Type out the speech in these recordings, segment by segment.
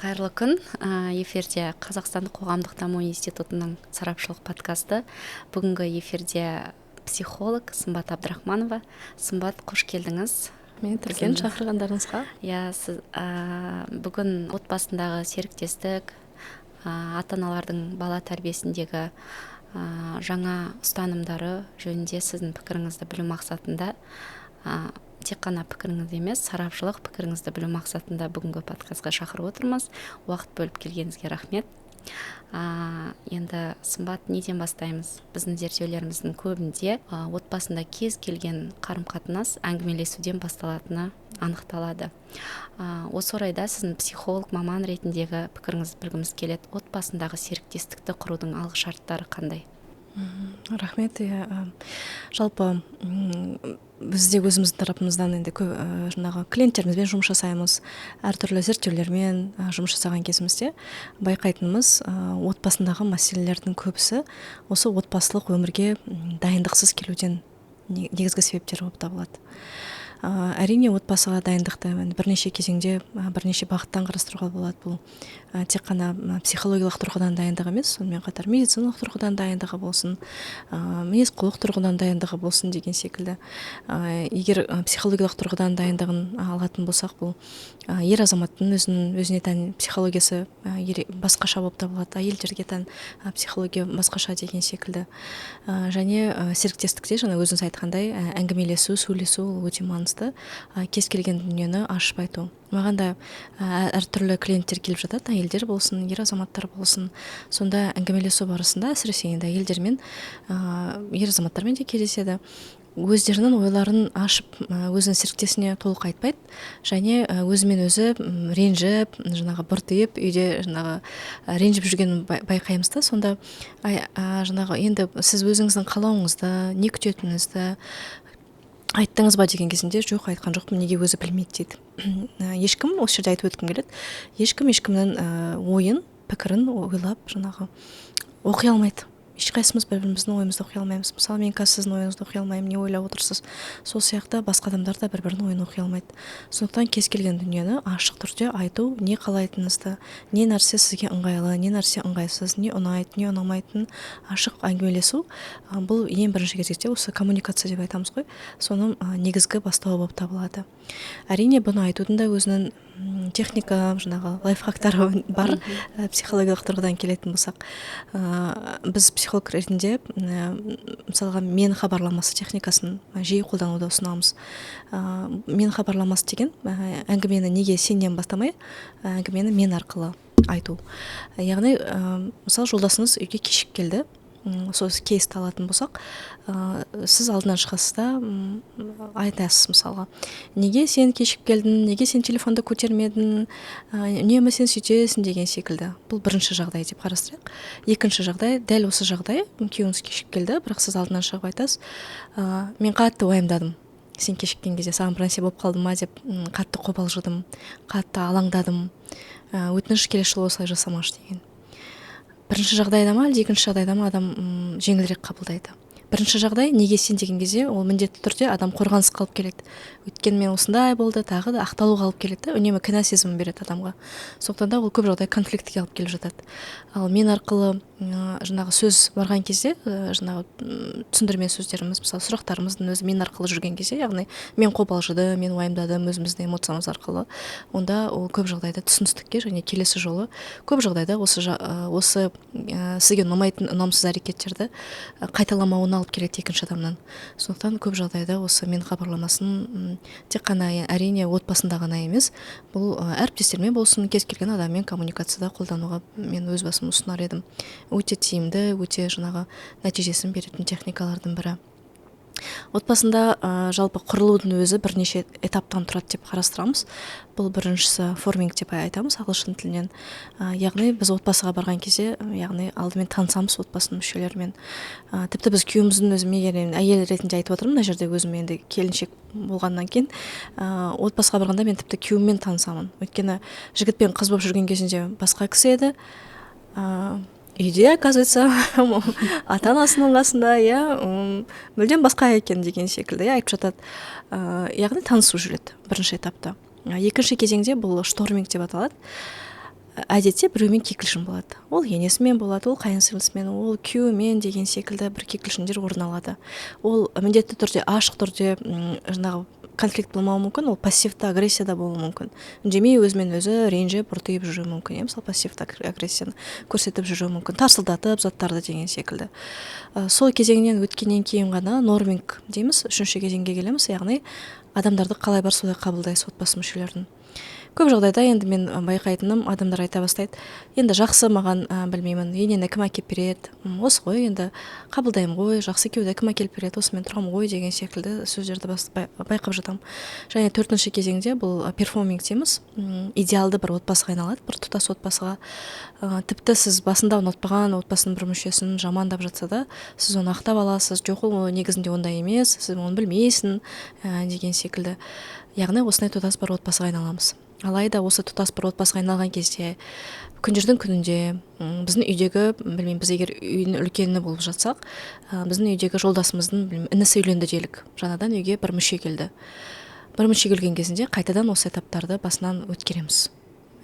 Қайырлы күн. Эфирде Қазақстандық қоғамдық даму институтының сарапшылық подкасты. Бүгінгі эфирде психолог Сымбат Абдрахманова. Сымбат, қош келдіңіз. Рахмет үлкен шақырғандарыңызға. Иә, сіз бүгін отбасындағы серіктестік, ата аналардың бала тәрбиесіндегі жаңа ұстанымдары жөнінде сіздің пікіріңізді білу мақсатында, тек қана пікіріңіз емес, сарапшылық пікіріңізді білу мақсатында бүгінгі подкастқа шақырып отырмыз. Уақыт бөліп келгеніңізге рахмет. Енді, Сымбат, неден бастаймыз? Біздің зерттеулеріміздің көбінде отбасында кез келген қарым қатынас әңгімелесуден басталатыны анықталады. Осы орайда сіздің психолог маман ретіндегі пікіріңізді білгіміз келеді. Отбасындағы серіктестікті құрудың алғы шарттары қандай? Рахмет. Иә, жалпы біз де өзіміздің тарапымыздан енді жаңағы клиенттерімізбен жұмыс жасаймыз, әртүрлі зерттеулермен жұмыс жасаған кезімізде байқайтынымыз, отбасындағы мәселелердің көбісі осы отбасылық өмірге дайындықсыз келуден негізгі себептері болып табылады. Әрине, отбасыға дайындықты бірнеше кезеңде, бірнеше бағыттан қарастыруға болады. Бұл тек қана психологиялық тұрғыдан дайындық емес, сонымен қатар медициналық тұрғыдан дайындығы болсын, мінез құлық тұрғыдан дайындығы болсын деген секілді. Егер психологиялық тұрғыдан дайындығын алатын болсақ, бұл ер азаматтың өзінің өзіне тән психологиясы басқаша болып табылады, әйелдерге тән психология басқаша деген секілді. Және серіктестікте жаңа өзіңіз айтқандай, әңгімелесу, сөйлесу ол өте маңызды, кез келген дүниені ашып айту. Маған да әртүрлі клиенттер келіп жатады, әйелдер болсын, ер азаматтар болсын. Сонда әңгімелесу барысында, әсіресе енді әйелдермен, ер азаматтармен де кездеседі, өздерінің ойларын ашып, өзінің серіктесіне толық айтпайды және өзімен өзі ренжіп, жаңағы быртиып, үйде жаңағы ренжіп жүргенін байқаймыз да. Сонда жаңағы енді сіз өзіңіздің қалауыңызды, не күтетініңізді айттыңыз ба деген кезінде, жоқ, айтқан жоқпын, неге өзі білмейді дейді. Ешкім, осы жерде айтып өткім келеді, ешкім ешкімнің ойын, пікірін ойлап, жаңағы оқи алмайды. Ешқайсымыз бір біріміздің ойымызды оқи алмаймыз. Мысалы, мен қазір сіздің ойыңызды оқи алмаймын, не ойлап отырсыз. Сол сияқты басқа адамдар да бір бірінің ойын оқи алмайды. Сондықтан кез келген дүниені ашық түрде айту, не қалайтыныңызды, не нәрсе сізге ыңғайлы, не нәрсе ыңғайсыз, не ұнайды, не ұнамайтынын ашық әңгімелесу, бұл ең бірінші кезекте осы коммуникация деп айтамыз ғой, соның негізгі бастауы болып табылады. Әрине, бұны айтудың да өзінің техника, жаңағы лайфхактары бар. Психологиялық тұрғыдан келетін болсақ, біз психолог ретінде мысалға, мен хабарламасы техникасын жиі қолдануды ұсынамыз. Мен хабарламасы деген әңгімені неге сенен бастамай, әңгімені мен арқылы айту. Яғни, мысалы, жолдасыңыз үйге кешігіп келді, сол кейсті алатын болсақ, сіз алдынан шығасыз да айтасыз, мысалға: неге сен кешігіп келдің, неге сен телефонды көтермедің, үнемі сен сөйтесің деген секілді. Бұл бірінші жағдай деп қарастырайық. Екінші жағдай, дәл осы жағдай, күйеуіңіз кешігіп келді, бірақ сіз алдынан шығып айтасыз: мен қатты уайымдадым сен кешіккен кезде, саған бір нәрсе болып қалды ма деп қатты қобалжыдым, қатты алаңдадым, өтініш, келесі жолы осылай жасамашы деген. Бірінші жағдайда ма, әлде екінші жағдайда ма адам жеңілірек қабылдайды? Бірінші жағдай, неге сен деген кезде, ол міндетті түрде адам қорғанысқа алып келеді, өйткені мен осындай болды, тағы да ақталуға алып келеді да, үнемі кінә сезімін береді адамға. Сондықтан да ол көп жағдай конфликтіге алып келіп жатады. Ал мен арқылы жаңағы сөз барған кезде, жаңағы түсіндірме сөздеріміз, мысалы, сұрақтарымыздың өзі мен арқылы жүрген кезде, яғни мен қобалжыдым, мен уайымдадым, өзіміздің эмоциямыз арқылы, онда ол көп жағдайда түсіністікке және келесі жолы көп жағдайда осы сізге ұнамайтын ұнамсыз әрекеттерді қайталамауына алып келеді екінші адамнан. Сондықтан көп жағдайда осы мен хабарламасын тек қана, әрине, отбасында ғана емес, бұл әріптестермен болсын, кез келген адаммен коммуникацияда қолдануға мен өз басым ұсынар едім. Өте тиімді, өте жаңағы нәтижесін беретін техникалардың бірі. Отбасында жалпы құрылудың өзі бірнеше этаптан тұрады деп қарастырамыз. Бұл біріншісі форминг деп айтамыз ағылшын тілінен. Яғни біз отбасыға барған кезде, яғни алдымен танысамыз отбасының мүшелерімен. Тіпті біз күйеуіміздің өзі, мен әйел ретінде айтып отырмын мына жерде, өзім енді келіншек болғаннан кейін, отбасыға барғанда мен тіпті күйеуіммен танысамын. Өйткені жігіт пен қыз болып жүрген кезінде басқа кісі еді, үйде, оказывается, ата анасының қасында, иә, мүлдем басқа екен деген секілді, иә, айтып жатады. Яғни танысу жүреді бірінші этапта. Екінші кезеңде бұл шторминг деп аталады. Әдетте біреумен кикілжің болады. Ол енесімен болады, ол қайын сіңлісімен, ол күйеуімен деген секілді бір кикілжіңдер орын алады. Ол міндетті түрде ашық түрде жаңағы конфликт болмауы мүмкін, ол пассивті агрессия да болуы мүмкін. Үндемей өзімен өзі ренжіп, ұртиып жүруі мүмкін, иә, мысалы, пассивті агрессияны көрсетіп жүруі мүмкін, тарсылдатып заттарды деген секілді. Сол кезеңнен өткеннен кейін ғана норминг дейміз, үшінші кезеңге келеміз, яғни адамдарды қалай бар солай қабылдайсыз, отбасы мүшелерін. Көп жағдайда енді мен байқайтыным, адамдар айта бастайды: енді жақсы маған, білмеймін, енені кім әкеліп береді, осы ғой енді, қабылдаймын ғой, жақсы күйеуді кім әкеліп береді, осымен тұрамын ғой деген секілді сөздерді байқап жатамын. Және төртінші кезеңде бұл перформинг дейміз, идеалды бір отбасыға айналады, бір тұтас отбасыға. Тіпті сіз басында ұнатпаған отбасының бір мүшесін жамандап жатса да, сіз оны ақтап аласыз: жоқ, ол негізінде ондай емес, сіз оны білмейсің, деген секілді. Яғни осындай тұтас бір отбасыға айналамыз. Алайда осы тұтас бір отбасыға айналған кезде күндердің күнінде біздің үйдегі, білмеймін, біз егер үйдің үлкені болып жатсақ, біздің үйдегі жолдасымыздың, білмеймін, інісі үйленді делік, жаңадан үйге бір мүше келді. Бір мүше келген кезінде қайтадан осы этаптарды басынан өткереміз,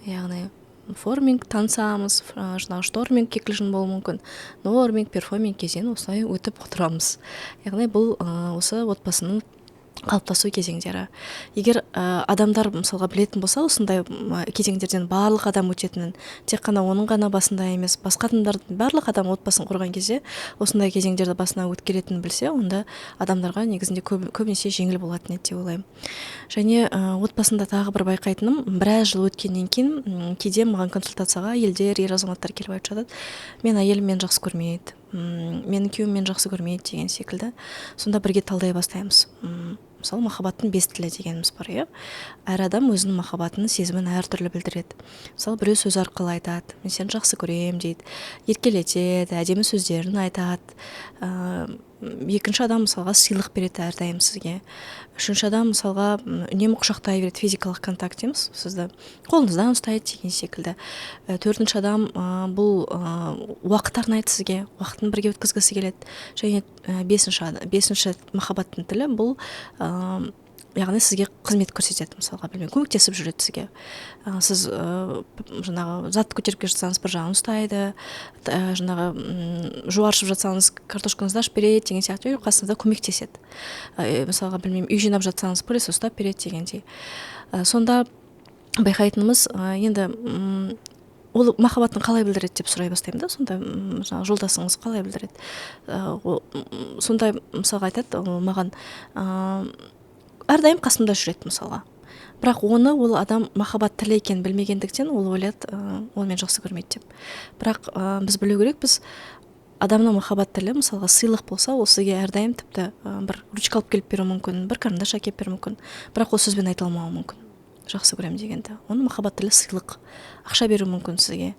яғни форминг, танысамыз, жаңағы шторминг, кикілжің болуы мүмкін, норминг, перформинг кезеңін осылай өтіп отырамыз. Яғни бұл осы отбасының қалыптасу кезеңдері. Егер адамдар, мысалға, білетін болса осындай кезеңдерден барлық адам өтетінін, тек қана оның ғана басында емес, басқа адамдар, барлық адам отбасын құрған кезде осындай кезеңдерді басынан өткеретінін білсе, онда адамдарға негізінде көбінесе жеңіл болатын еді деп ойлаймын. Және отбасында тағы бір байқайтыным, біраз жыл өткеннен кейін кейде маған консультацияға әйелдер, ер азаматтар келіп айтып жатады: мен әйелім мені жақсы көрмейді, менің күйеуім мені жақсы көрмейді деген секілді. Сонда бірге талдай бастаймыз. Мысалы, махаббаттың бес тілі дегеніміз бар, иә. Әр адам өзінің махаббатын, сезімін әртүрлі білдіреді. Мысалы, біреу сөз арқылы айтады: мен сені жақсы көремін дейді, еркелетеді, әдемі сөздерін айтады. Екінші адам, мысалға, сыйлық береді әрдайым сізге. Үшінші адам, мысалға, үнемі құшақтай береді, физикалық контакт дейміз, сізді қолыңыздан ұстайды деген секілді. Төртінші адам бұл уақыт арнайды сізге, уақытын бірге өткізгісі келеді. Және бесінші махаббаттың тілі бұл яғни сізге қызмет көрсетеді, мысалға, білмеймін, көмектесіп жүреді сізге. Сіз жаңағы затты көтеріп келе жатсаңыз, бір жағын ұстайды, жаңағы жу аршып жатсаңыз, картошкаңызды ашып береді деген сияқты, қасыңызда көмектеседі. Мысалға, білмеймін, үй жинап жатсаңыз, пылесос ұстап береді дегендей. Сонда байқайтынымыз, енді ол махаббатын қалай білдіреді деп сұрай бастаймын да. Сонда жаңағы жолдасыңыз қалай білдіреді? Сонда, мысалға, айтады: ол маған әрдайым қасымда жүреді, мысалға. Бірақ оны ол адам махаббат тілі екенін білмегендіктен, ол ойлады, ол мені жақсы көрмейді деп. Бірақ біз білу керекпіз, адамның махаббат тілі, мысалға, сыйлық болса, ол сізге әрдайым тіпті бір ручка алып келіп беруі мүмкін, бір карандаш әкеліп беруі мүмкін, бірақ ол сөзбен айта алмауы мүмкін жақсы көремін дегенді. Оның махаббат тілі сыйлық, ақша беруі мүмкін сізге,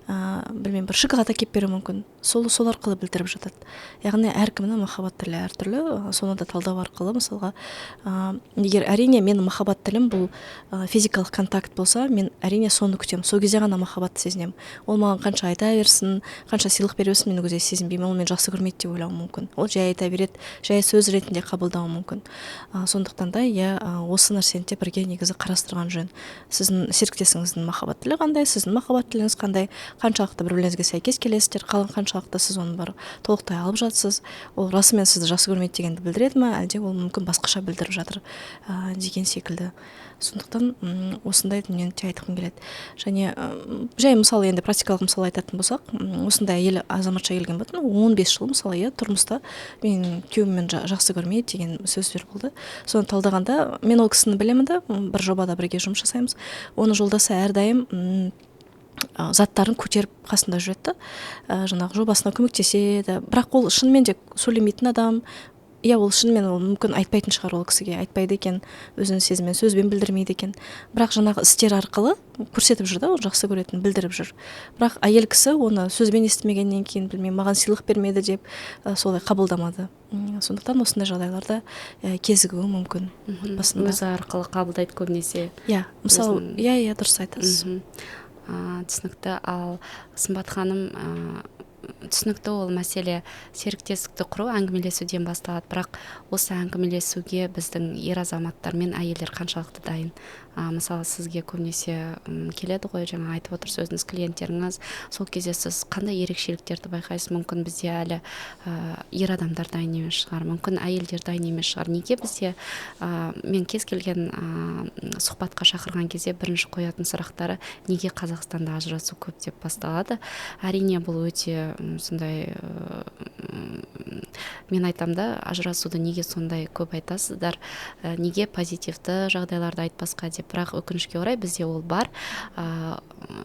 білмеймін, бір шоколад әкеліп беруі мүмкін, сол арқылы білдіріп жатады. Яғни әркімнің махаббат тілі әртүрлі. Соны да талдау арқылы, мысалға, егер, әрине, менің махаббат тілім бұл физикалық контакт болса, мен, әрине, соны күтемін, сол кезде ғана махаббатты сезінемін. Ол маған қанша айта берсін, қанша сыйлық бере берсін, мен ол кезде сезінбеймін, ол мені жақсы көрмейді деп ойлауым мүмкін, ол жай айта береді, жай сөз ретінде қабылдауым мүмкін. Сондықтан да, иә, осы нәрсені де бірге негізі қарастырған жөн: сіздің серіктесіңіздің махаббат тілі қандай, сіздің махаббат тіліңіз қандай, қаншалықты бір біріңізге сәйкес келесіздер, қаншалықты сіз оны бар толықтай алып жатсыз, ол расымен сізді жақсы көрмейді дегенді білдіреді ма, әлде ол мүмкін басқаша білдіріп жатыр, деген секілді. Сондықтан осындай дүниені де айтқым келеді. Және жай мысалы, енді практикалық мысал айтатын болсақ, осындай әйел азаматша келген болатын, 15 жыл, мысалы, иә, тұрмыста, менің күйеуім мені жақсы көрмейді деген сөздер болды. Соны талдағанда, мен ол кісіні білемін да, бір жобада бірге жұмыс жасаймыз. Оның жолдасы әрдайым заттарын көтеріп қасында жүреді да, жаңағы жобасына көмектеседі. Бірақ ол шынымен де сөйлемейтін адам, иә, ол шынымен, ол мүмкін айтпайтын шығар, ол кісіге айтпайды екен, өзінің сезімін сөзбен білдірмейді екен, бірақ жаңағы істер арқылы көрсетіп жүр да, ол жақсы көретінін білдіріп жүр. Бірақ әйел кісі оны сөзбен естімегеннен кейін, білмеймін, маған сыйлық бермеді деп, солай қабылдамады. Сондықтан осындай жағдайларда кезігуі мүмкін отбасында. Өзі арқылы қабылдайды көбінесе. Иә, мысалы, иә, дұрыс айтасыз. Түсінікті. Ал Сымбат ханым, Түсінікті, ол мәселе серіктестікті құру әңгімелесуден басталады, бірақ осы әңгімелесуге біздің ер азаматтар мен әйелдер қаншалықты дайын? Мысалы, сізге көбінесе келеді ғой, жаңа айтып отырсыз, өзіңіз клиенттеріңіз, сол кезде сіз қандай ерекшеліктерді байқайсыз? Мүмкін, бізде әлі ер адамдар дайын емес шығар, мүмкін, әйелдер дайын емес шығар. Неге бізде мен кез келген сұхбатқа шақырған кезде бірінші қоятын сұрақтары «Неге Қазақстанда ажырасу көп?» деп басталады. Әрине, бұл өте сондай, мен айтамын да, ажырасуды неге сондай көп айтасыздар, неге позитивті жағдайларды айтпасқа деп. Бірақ өкінішке орай, бізде ол бар.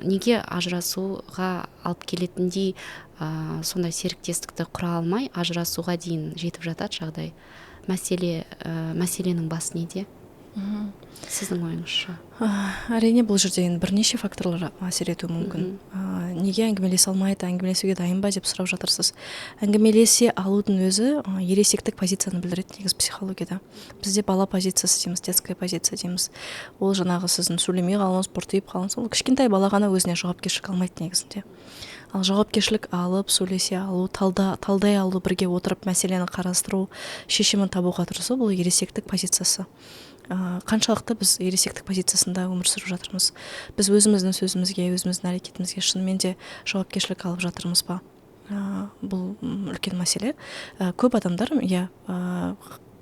Неге ажырасуға алып келетіндей сондай серіктестікті құра алмай, ажырасуға дейін жетіп жатады жағдай? Мәселенің басы неде, сіздің ойыңызша? Әрине, бұл жерде енді бірнеше факторлар әсер етуі мүмкін. Неге әңгімелесе алмайды, әңгімелесуге дайын ба деп сұрап жатырсыз. Әңгімелесе алудың өзі ересектік позицияны білдіреді негізі психологияда. Бізде бала позициясы дейміз, детская позиция дейміз. Ол жаңағы сіздің сөйлемей қалуыңыз, бұртиып қалуыңыз, ол кішкентай бала ғана өзіне жауапкершілік алмайды негізінде. Ал жауапкершілік алып, сөйлесе алу, талдай алу, бірге отырып мәселені қарастыру, шешімін табуға тырысу — бұл ересектік позициясы. Қаншалықты біз ересектік позициясында өмір сүріп жатырмыз? Біз өзіміздің сөзімізге, өзіміздің әрекетімізге шынымен де жауапкершілік алып жатырмыз ба? Бұл үлкен мәселе. Көп адамдар, иә,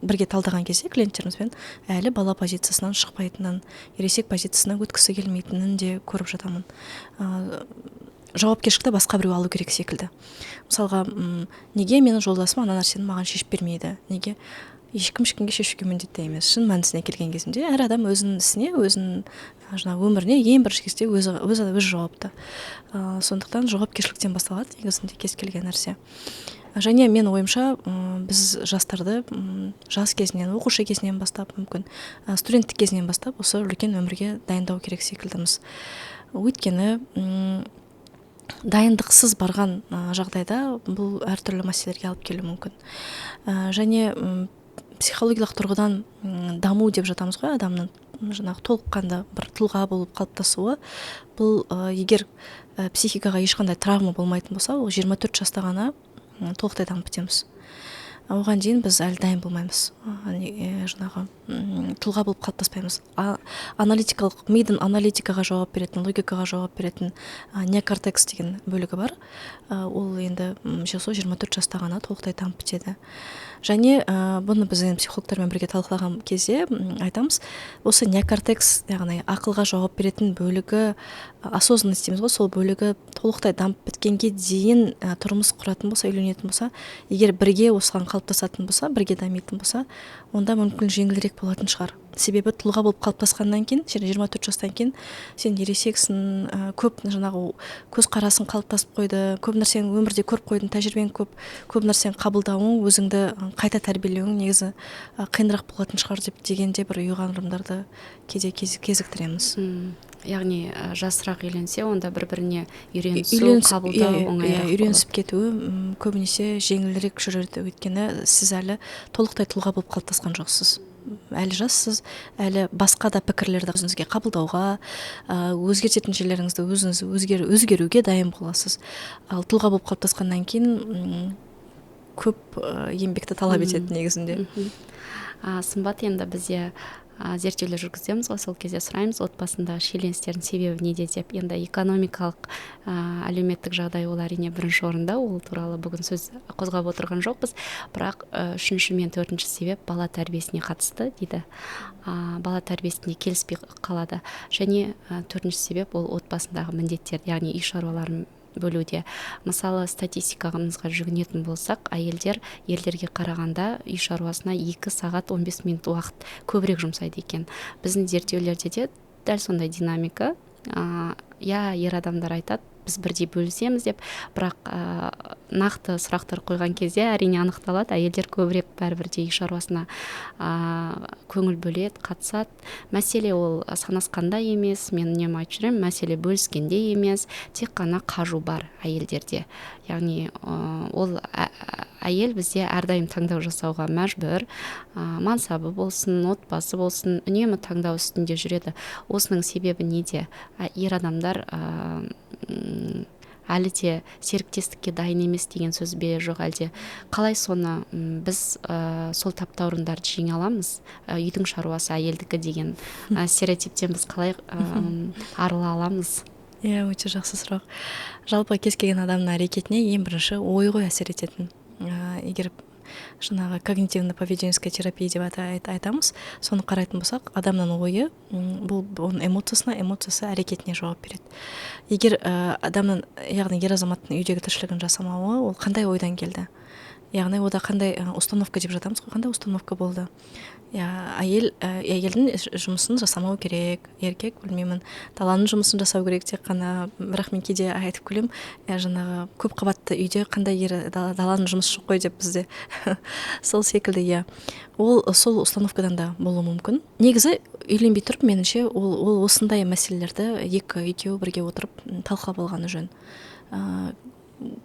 бірге талдаған кезде клиенттерімізбен әлі бала позициясынан шықпайтынын, ересек позициясына өткісі келмейтінін де көріп жатамын. Жауапкершілікті басқа біреу алу керек секілді. Мысалға, неге менің жолдасым ана нәрсені маған шешіп бермейді? Неге? Ешкім ешкімге шешуге міндетті емес. Шын мәнісіне келген кезінде, әр адам өзінің ісіне, өзінің жаңағы өміріне ең бірінші кезде өзі жауапты. Сондықтан жауапкершіліктен басталады негізінде кез келген нәрсе. Және мен ойымша, біз жастарды жас кезінен, оқушы кезінен бастап, мүмкін, студенттік кезінен бастап осы үлкен өмірге дайындау керек секілдіміз. Өйткені дайындықсыз барған жағдайда бұл әртүрлі мәселелерге алып келуі мүмкін. Және психологиялық тұрғыдан даму деп жатамыз ғой, адамның жаңағы толыққанды бір тұлға болып қалыптасуы. Бұл егер психикаға ешқандай травма болмайтын болса, ол 24 жаста ғана толықтай дамып бітеміз. Оған дейін біз әлі дайын болмаймыз, жаңағы тұлға болып қалыптаспаймыз. Аналитикалық мидың аналитикаға жауап беретін, логикаға жауап беретін неокортекс деген бөлігі бар. Ол енді сол 24 жаста ғана толықтай дамып бітеді. Және бұны біз енді психологтармен бірге талқылаған кезде айтамыз, осы неокортекс, яғни ақылға жауап беретін бөлігі, осознанность дейміз ғой, сол бөлігі толықтай дамып біткенге дейін тұрмыс құратын болса, үйленетін болса, егер бірге осыған қалыптасатын болса, бірге дамитын болса, онда мүмкін жеңілірек болатын шығар. Себебі тұлға болып қалыптасқаннан кейін, сен 24 жастан кейін сен ересексің, көп жаңағы көзқарасың қалыптасып қойды, көп нәрсені өмірде көріп қойдың, тәжірибең көп, көп нәрсені қабылдауың, өзіңді қайта тәрбиелеуің негізі қиынырақ болатын шығар деп дегенде бір ұйғарымдарды кейде кезіктіреміз. Яғни жасырақ үйленсе, онда бір біріне үйренісу, қабылдау оңайырақ болады. Үйренісіп кетуі көбінесе жеңілірек жүреді, өйткені сіз әлі толықтай тұлға болып қалыптасқан жоқсыз, әлі жассыз, әлі басқа да пікірлерді өзіңізге қабылдауға, өзгертетін жерлеріңізді өзіңіз өзгеруге дайын боласыз. Ал тұлға болып қалыптасқаннан кейін көп еңбекті талап етеді негізінде. Сымбат, енді бізде зерттеулер жүргіземіз ғой, сол кезде сұраймыз отбасындағы шиеленістердің себебі неде деп. Енді экономикалық, әлеуметтік жағдай, ол әрине бірінші орында, ол туралы бүгін сөз қозғап отырған жоқпыз. Бірақ үшінші мен төртінші себеп бала тәрбиесіне қатысты дейді. Бала тәрбиесіне келіспей қалады. Және төртінші себеп ол отбасындағы міндеттер, яғни үй шаруаларын бөлуде. Мысалы, статистикамызға жүгінетін болсақ, әйелдер ерлерге қарағанда үй шаруасына 2 сағат 15 минут уақыт көбірек жұмсайды екен. Біздің зерттеулерде де дәл сондай динамика. Иә, ер адамдар айтады, біз бірдей бөлісеміз деп, бірақ нақты сұрақтар қойған кезде әрине анықталады, әйелдер көбірек бәрібір де үй шаруасына көңіл бөледі, қатысады. Мәселе ол санасқанда емес, мен үнемі айтып жүремін, мәселе бөліскенде емес, тек қана қажу бар әйелдерде. Яғни ол әйел бізде әрдайым таңдау жасауға мәжбүр, мансабы болсын, отбасы болсын, үнемі таңдау үстінде жүреді. Осының себебі неде? Ер адамдар Әлі де серіктестікке дайын емес деген сөз бе, жоқ әлде қалай соны біз сол таптаурындарды жеңе аламыз? Үйдің шаруасы әйелдікі деген стереотиптен біз қалай арыла аламыз? Иә, өте жақсы сұрақ. Жалпы кез келген адамның әрекетіне ең бірінші ой ғой әсер ететін. Егер жаңағы когнитивно-поведенческая терапия деп айтамыз, соны қарайтын болсақ, адамның ойы бұл оның эмоциясына, эмоциясы әрекетіне жауап береді. Егер адамның, яғни ер азаматтың үйдегі тіршілігін жасамауы, ол қандай ойдан келді? Яғни ода қандай установка деп жатамыз ғой, қандай установка болды? Әйел, әйелдің жұмысын жасамау керек, еркек, білмеймін, даланың жұмысын жасау керек тек қана. Бірақ мен кейде айтып күлемін, жаңағы көп қабатты үйде қандай ер даланың жұмысы жоқ қой деп бізде. Сол секілді, иә. Ол сол установкадан да болуы мүмкін. Негізі үйленбей тұрып, меніңше, ол осындай мәселелерді екеуі бірге отырып талқылап алғаны жөн.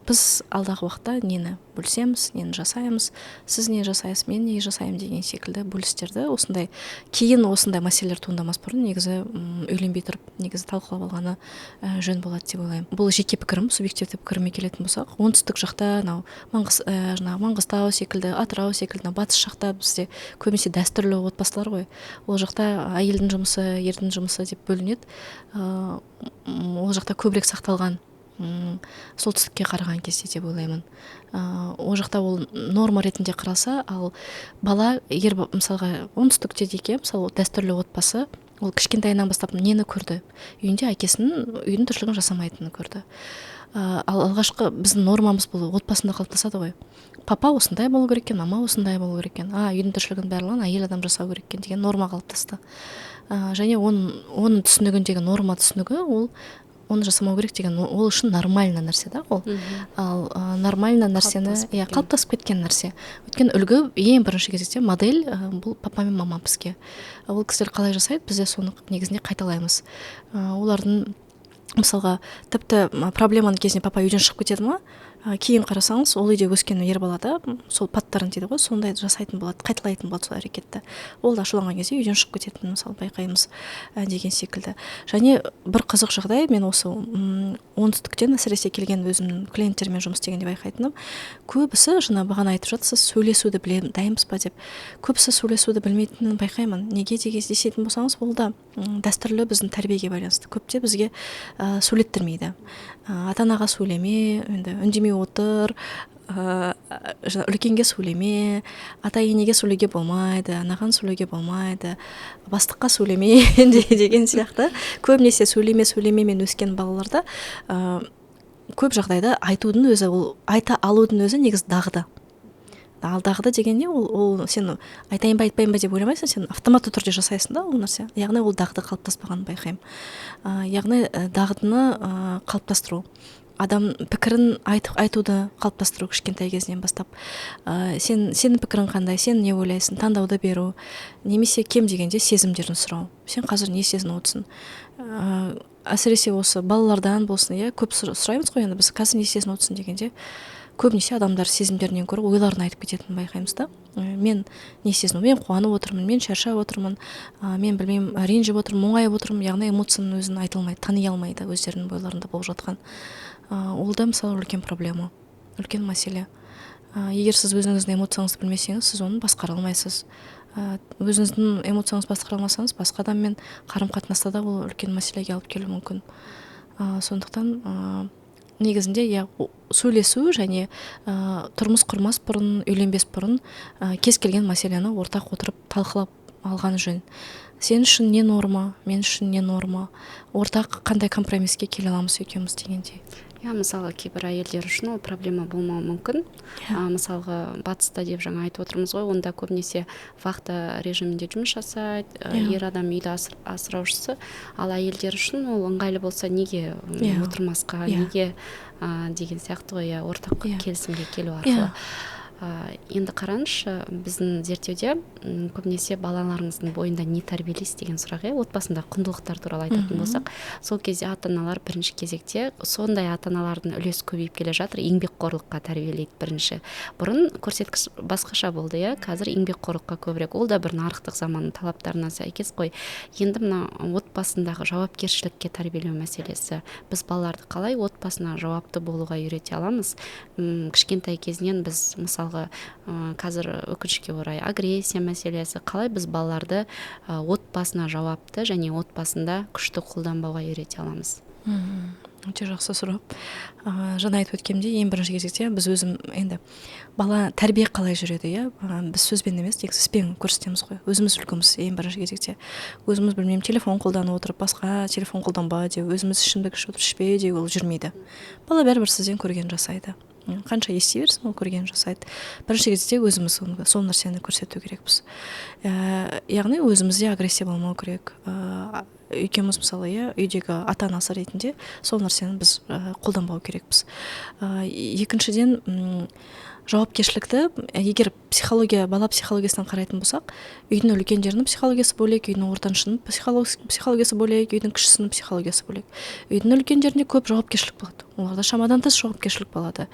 Біз алдағы уақытта нені бөлісеміз, нені жасаймыз, сіз не жасайсыз, мен не жасаймын деген секілді бөлістерді осындай кейін осындай мәселелер туындамас бұрын негізі үйленбей тұрып негізі талқылап алғаны жөн болады деп ойлаймын. Бұл жеке пікірім, субъективті пікіріме келетін болсақ, оңтүстік жақта мынау жаңағы Маңғыстау секілді, Атырау секілді, мынау батыс жақта бізде көбінесе дәстүрлі отбасылар ғой. Ол жақта әйелдің жұмысы, ердің жұмысы деп бөлінеді. Ол жақта көбірек сақталған солтүстікке қараған кезде деп ойлаймын. Ол жақта ол норма ретінде қаралса, ал бала егер мысалға оңтүстікте дейік, мысалы дәстүрлі отбасы, ол кішкентайынан бастап нені көрді? Үйінде әкесінің үйдің тіршілігін жасамайтынын көрді. Ал алғашқы біздің нормамыз бұл отбасында қалыптасады ғой. Папа осындай болу керек екен, мама осындай болу керек екен, үйдің тіршілігін барлығын әйел адам жасау керек екен деген норма қалыптасты. Және оның түсінігіндегі норма түсінігі ол оны жасамау керек деген, ол үшін нормально нәрсе да ол. Ал нормально нәрсені, Қалыптасып иә, кеткен. қалыптасып кеткен нәрсе. Өйткені үлгі ең бірінші кезекте модель, бұл папа мен мама бізге. Ол кісілер қалай жасайды, біз де соны негізінде қайталаймыз. Олардың мысалға тіпті проблеманың кезінде папа үйден шығып кетеді ма? Кейін қарасаңыз, ол үйде өскен ер балада сол паттерн дейді ғой, сондай жасайтын болады, қайталайтын болады сол әрекетті. Ол да ашуланған кезде үйден шығып кететінін мысалы байқаймыз, деген секілді. Және бір қызық жағдай, мен осы, оңтүстіктен әсіресе келген өзімнің клиенттермен жұмыс істегенде байқайтыным, көбісі жаңа бағана айтып жатсыз, сөйлесуді білемін, дайынбыз ба деп. Көбісі сөйлесуді білмейтінін байқаймын. Неге десетін болсаңыз, ол да, дәстүрлі біздің тәрбиеге байланысты. Көпте бізге, сөйлеттірмейді. Ата-анаға сөйлеме, енді үндемей отыр, үлкенге сөйлеме, ата-енеге сөйлеуге болмайды, анаған сөйлеуге болмайды, бастыққа сөйлеме деген сияқты. Көбінесе сөйлеме, сөйлемемен өскен балаларда, көп жағдайда айтудың өзі, ол айта алудың өзі негізі дағды. Ал дағды деген не? Ол сен айтайын ба, айтпайын ба деп ойламайсың, сен автоматты түрде жасайсың да ол нәрсе. Яғни ол дағды қалыптаспағанын байқаймын. Яғни, дағдыны, қалыптастыру, адам пікірін айтуды қалыптастыру кішкентай кезінен бастап. Сенің пікірің қандай, сен не ойлайсың, таңдауды беру, немесе кем дегенде сезімдерін сұрау. Сен қазір не сезініп отырсың? Әсіресе осы балалардан болсын, иә, көп сұраймыз ғой енді біз қазір не сезініп отырсың дегенде, көбінесе адамдар сезімдерінен гөрі ойларын айтып кететінін байқаймыз да. Мен не сезініп, мен қуанып отырмын, мен шаршап отырмын, мен білмеймін, ренжіп отырмын, мұңайып отырмын, яғни эмоцияның өзін айта алмайды, тани алмайды өздерінің бойларында болып жатқан. Ол да мысалы үлкен проблема, үлкен мәселе. Егер сіз өзіңіздің эмоцияңызды білмесеңіз, сіз оны басқара алмайсыз. Өзіңіздің эмоцияңызды басқара алмасаңыз, басқа адаммен қарым-қатынаста да ол үлкен мәселеге алып келуі мүмкін. Сондықтан, негізінде, иә, сөйлесу және, тұрмыс құрмас бұрын, үйленбес бұрын, кез келген мәселені ортақ отырып талқылап алған жөн. Сен үшін не норма, мен үшін не норма, ортақ қандай компромисске келе аламыз екеуміз дегендей. Иә, мысалы, кейбір әйелдер үшін ол проблема болмауы мүмкін. Мысалға, батыста деп жаңа айтып отырмыз ғой, онда көбінесе вахта режимінде жұмыс жасайды, ер адам үйді асыраушысы, ал әйелдер үшін ол ыңғайлы болса неге, отырмасқа, неге, деген сияқты ғой, иә, ортақ келісімге келу арқылы. Енді қараңызшы, біздің зерттеуде көбінесе балаларыңыздың бойында не тәрбиелейсіз деген сұрақ, иә, отбасындағы құндылықтар туралы айтатын болсақ, сол кезде ата-аналар бірінші кезекте, сондай ата-аналардың үлесі көбейіп келе жатыр, еңбекқорлыққа тәрбиелейді бірінші. Бұрын көрсеткіш басқаша болды, иә, қазір еңбекқорлыққа көбірек. Ол да бір нарықтық заманның талаптарына сәйкес қой. Енді мына отбасындағы жауапкершілікке тәрбиелеу мәселесі. Біз балаларды қалай отбасына жауапты болуға үйрете аламыз? Кішкентай кезінен біз, мысалға, қазір өкінішке орай агрессия мәселесі, қалай біз балаларды отбасына жауапты және отбасында күшті қолданбауға үйрете аламыз? Өте жақсы сұрақ. Жаңа айтып өткенімдей, ең бірінші кезекте біз өзім енді бала тәрбие қалай жүреді, иә, біз сөзбен емес, негізі іспен көрсетеміз ғой. Өзіміз үлгіміз ең бірінші кезекте. Өзіміз, білмеймін, телефон қолданып отырып, басқа телефон қолданба деу, өзіміз ішімдік ішіп отырып ішпе деу, ол жүрмейді. Бала бәрібір сізден көргенін жасайды. Қанша ести берсін, ол көргенін жасайды. Бірінші кезекте өзіміз сол нәрсені көрсету керекпіз. Яғни өзімізде агрессия болмау керек. Екеуміз, мысалы, иә, үйдегі ата-анасы ретінде сол нәрсені біз қолданбау керекпіз. Екіншіден, жауапкершілікті, егер психология, бала психологиясынан қарайтын болсақ, үйдің үлкендерінің психологиясы бөлек, үйдің ортаншының психологиясы бөлек, үйдің кішісінің психологиясы бөлек. Үйдің үлкендерінде көп жауапкершілік болады, оларда шамадан тыс жауапкершілік болады.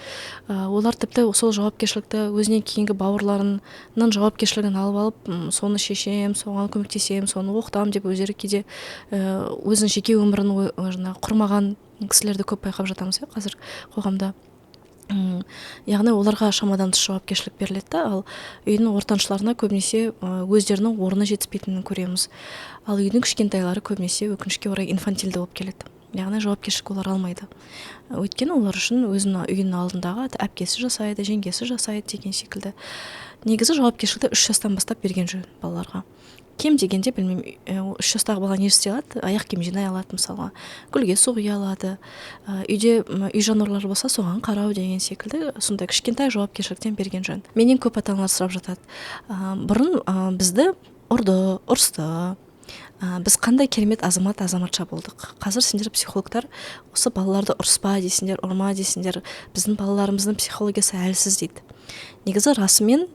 Олар тіпті сол жауапкершілікті өзінен кейінгі бауырларының жауапкершілігін алып, соны шешем, соған көмектесемін, соны оқытамын деп өздері кейде өзінің жеке өмірін жаңағы құрмаған кісілерді көп байқап жатамыз, иә, қазір қоғамда. Яғни оларға шамадан тыс жауапкершілік беріледі да, ал үйдің ортаншыларына көбінесе өздерінің орны жетіспейтінін көреміз. Ал үйдің кішкентайлары көбінесе, өкінішке орай, инфантильді болып келеді. Яғни жауапкершілік олар алмайды. Өйткені олар үшін өзінің үйінің алдындағы әпкесі жасайды, жеңгесі жасайды деген секілді. Негізі жауапкершілікті 3 жастан бастап берген жөн балаларға. Кем дегенде, білмеймін, 3 жастағы бала не істей алады? Аяқ киім жинай алады, мысалға, гүлге су құя алады, үйде үй жануарлары болса, соған қарау деген секілді, сондай кішкентай жауапкершіліктен берген жөн. Менен көп ата-аналар сұрап жатады. Бұрын бізді ұрды, ұрысты, біз қандай керемет азамат, азаматша болдық. Қазір сендер, психологтар, осы балаларды ұрыспа дейсіңдер, ұрма дейсіңдер, біздің балаларымыздың психологиясы әлсіз дейді. Негізі расымен,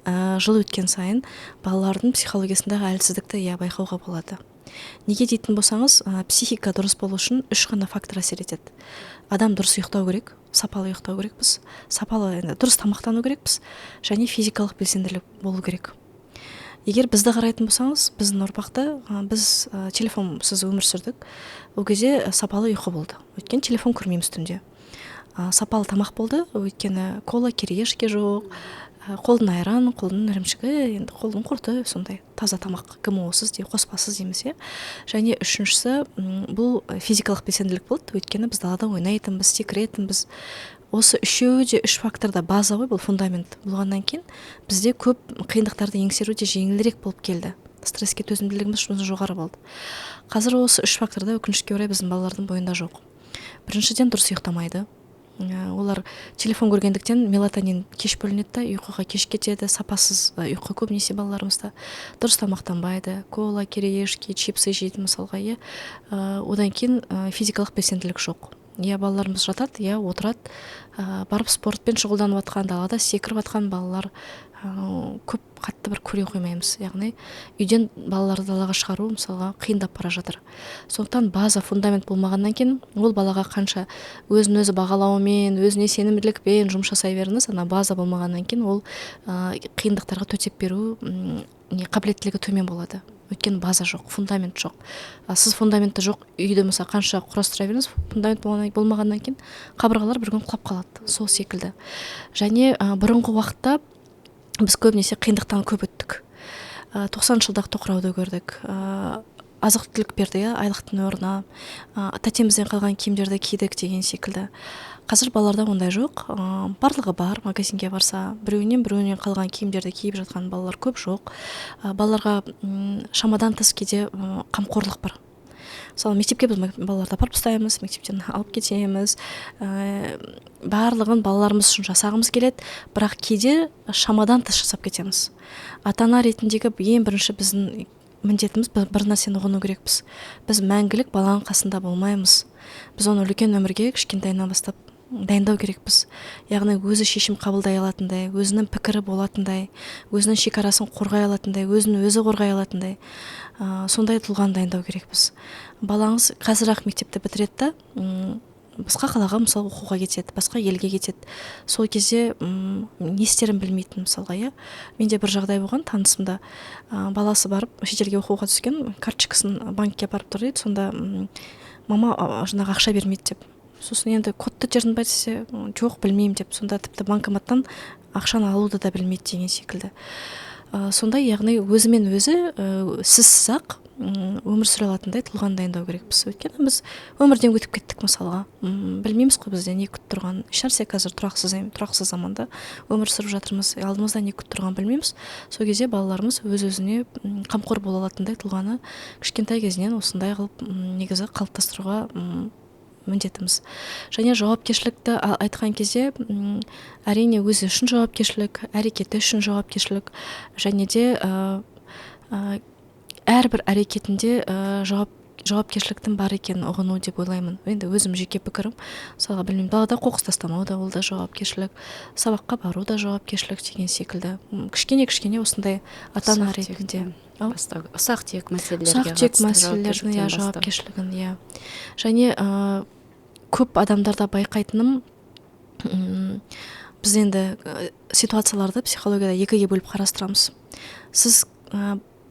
жыл өткен сайын балалардың психологиясындағы әлсіздікті, иә, байқауға болады. Неге дейтін болсаңыз, психика дұрыс болу үшін 3 ғана фактор әсер етеді. Адам дұрыс ұйықтау керек, сапалы ұйықтау керекпіз, сапалы, енді дұрыс тамақтану керекпіз және физикалық белсенділік болу керек. Егер бізді қарайтын болсаңыз, біздің ұрпақты, біз телефонсыз өмір сүрдік. Ол кезде сапалы ұйқы болды. Өйткені телефон көрмейміз түнде. Сапалы тамақ болды, өйткені кола, кириешки жоқ, қолдың айран, қолдың ірімшігі, енді қолдың құрты, сондай таза тамақ, ГМО-сыз деп, қоспасыз дейміз, иә. Және үшіншісі, бұл физикалық белсенділік болды, өйткені біз далада ойнайтынбыз, секіретінбіз. Осы үшеуі де, үш фактор да база ғой, бұл фундамент болғаннан кейін бізде көп қиындықтарды еңсеру де жеңілірек болып келді. Стресске төзімділігіміз жоғары болды. Қазір осы үш фактор да, өкінішке орай, біздің балалардың бойында жоқ. Біріншіден, дұрыс ұйықтамайды. Олар телефон көргендіктен мелатонин кеш бөлінеді да, ұйқыға кеш кетеді, сапасыз ұйқы көбінесе балаларымызда. Дұрыс тамақтанбайды, кола, кириешки, чипсы жейді, мысалға, иә. Одан кейін физикалық белсенділік жоқ. Я балаларымыз жатады, я отырады, барып спортпен шұғылданып жатқан, далада секіріп жатқан балалар көп қатты бір көре қоймаймыз. Яғни үйден балаларды далаға шығару, мысалға, қиындап бара жатыр. Сондықтан база, фундамент болмағаннан кейін ол балаға қанша өзін өзі бағалаумен, өзіне сенімділікпен жұмыс жасай беріңіз, ана база болмағаннан кейін ол қиындықтарға төтеп беру не қабілеттілігі төмен болады. Өйткені база жоқ, фундамент жоқ. Сіз фундаменті жоқ үйді, мысалы, қанша құрастыра беріңіз, фундамент болмағаннан кейін қабырғалар бір күн құлап қалады. Сол секілді. Және бұрынғы уақытта біз көбінесе қиындықтан көп өттік. 90-шы жылдағы тоқырауды көрдік. Азық-түлік берді, иә, айлықтың орнына. Тәтемізден қалған киімдерді кидік деген секілді. Қазір балаларда ондай жоқ. Барлығы бар, магазинге барса, біреуінен біреуінен қалған киімдерді киіп жатқан балалар көп жоқ. Балаларға шамадан тыс кейде қамқорлық бар. Мысалы, мектепке біз балаларды апарып тастаймыз, мектептен алып кетеміз. Барлығын балаларымыз үшін жасағымыз келеді, бірақ кейде шамадан тыс жасап кетеміз. Ата-ана ретіндегі ең бірінші біздің міндетіміз бір нәрсені ұғыну керекпіз. Біз мәңгілік баланың қасында болмаймыз. Біз оны үлкен өмірге кішкентайынан бастап дайындау керекпіз. Яғни өзі шешім қабылдай алатындай, өзінің пікірі болатындай, өзінің шекарасын қорғай алатындай, өзін өзі қорғай алатындай, сондай тұлғаны дайындау керекпіз. Балаңыз қазір-ақ мектепті бітіреді да, басқа қалаға мысалы оқуға кетеді, басқа елге кетеді. Сол кезде не істерін білмейтін мысалға, иә. Менде бір жағдай болған, танысымда, баласы барып шетелге оқуға түскен, карточкасын банкке апарып тұр дейді, сонда мама жаңағы ақша бермейді деп. Сосын енді кодты тердің ба десе, жоқ, білмеймін деп. Сонда тіпті банкоматтан ақшаны алуды да білмейді деген секілді. Сонда яғни өзімен өзі, сізсіз-ақ өмір сүре алатындай тұлғаны дайындау керекпіз. Өйткені біз өмірден өтіп кеттік мысалға. Білмейміз ғой бізде не күтіп тұрғанын. Ешнәрсе қазір тұрақсыз заманда өмір сүріп жатырмыз. Алдымызда не күтіп тұрғанын білмейміз. Сол кезде балаларымыз өз-өзіне қамқор бола алатындай тұлғаны кішкентай кезінен осындай қылып, негізі қалыптастыруға міндетіміз. Және жауапкершілікті айтқан кезде, әрине өзі үшін жауапкершілік, әрекеті үшін жауапкершілік, және де әрбір әрекетінде жауапкершіліктің бар екенін ұғыну деп ойлаймын. Енді өзім жеке пікірім. Мысалға, білмеймін, далада қоқыс тастамау да ол да жауапкершілік, сабаққа бару да жауапкершілік деген секілді. Кішкене-кішкене осындай ата-ана Ұсақ ретінде. түйектен Ау? бастау, ұсақ түйек мәселелерге Ұсақ-түйек қатысты мәселелердің, иә, жауапкершіліктен бастау. жауапкершілігін, иә. Және көп адамдарда байқайтыным, біз енді ситуацияларды психологияда екіге бөліп қарастырамыз. Сіз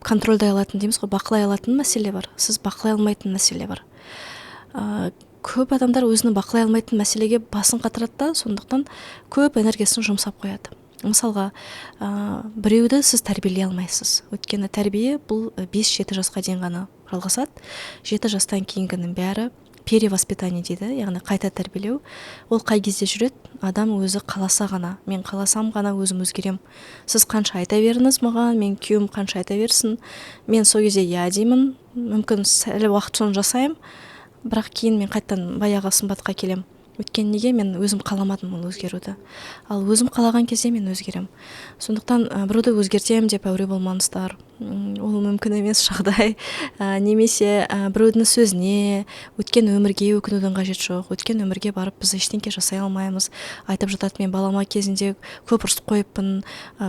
контрольдай алатын дейміз ғой, бақылай алатын мәселе бар, сіз бақылай алмайтын мәселе бар. Көп адамдар өзінің бақылай алмайтын мәселеге басын қатырады да, сондықтан көп энергиясын жұмсап қояды. Мысалға, біреуді сіз тәрбиелей алмайсыз. Өйткені тәрбие бұл 5-7 жасқа дейін ғана жалғасады. 7 жастан кейінгінің бәрі перевоспитание дейді, яғни қайта тәрбиелеу. Ол қай кезде жүреді? Адам өзі қаласа ғана. Мен қаласам ғана өзім өзгерем. Сіз қанша айта беріңіз маған, мен күйеуім қанша айта берсін, мен сол кезде иә деймін, мүмкін сәл уақыт соны жасаймын, бірақ кейін мен қайтадан баяғы сымбатқа келем. Өйткені неге? Мен өзім қаламадым ол өзгеруді. Ал өзім қалаған кезде мен өзгерем. Сондықтан біреуді өзгертемін деп әуре болмаңыздар. Ол мүмкін емес жағдай. Немесе біреудің сөзіне, өткен өмірге өкінудің қажеті жоқ. Өткен өмірге барып біз ештеңке жасай алмаймыз. Айтып жатады, мен балама кезінде көп ұрысып қойыппын,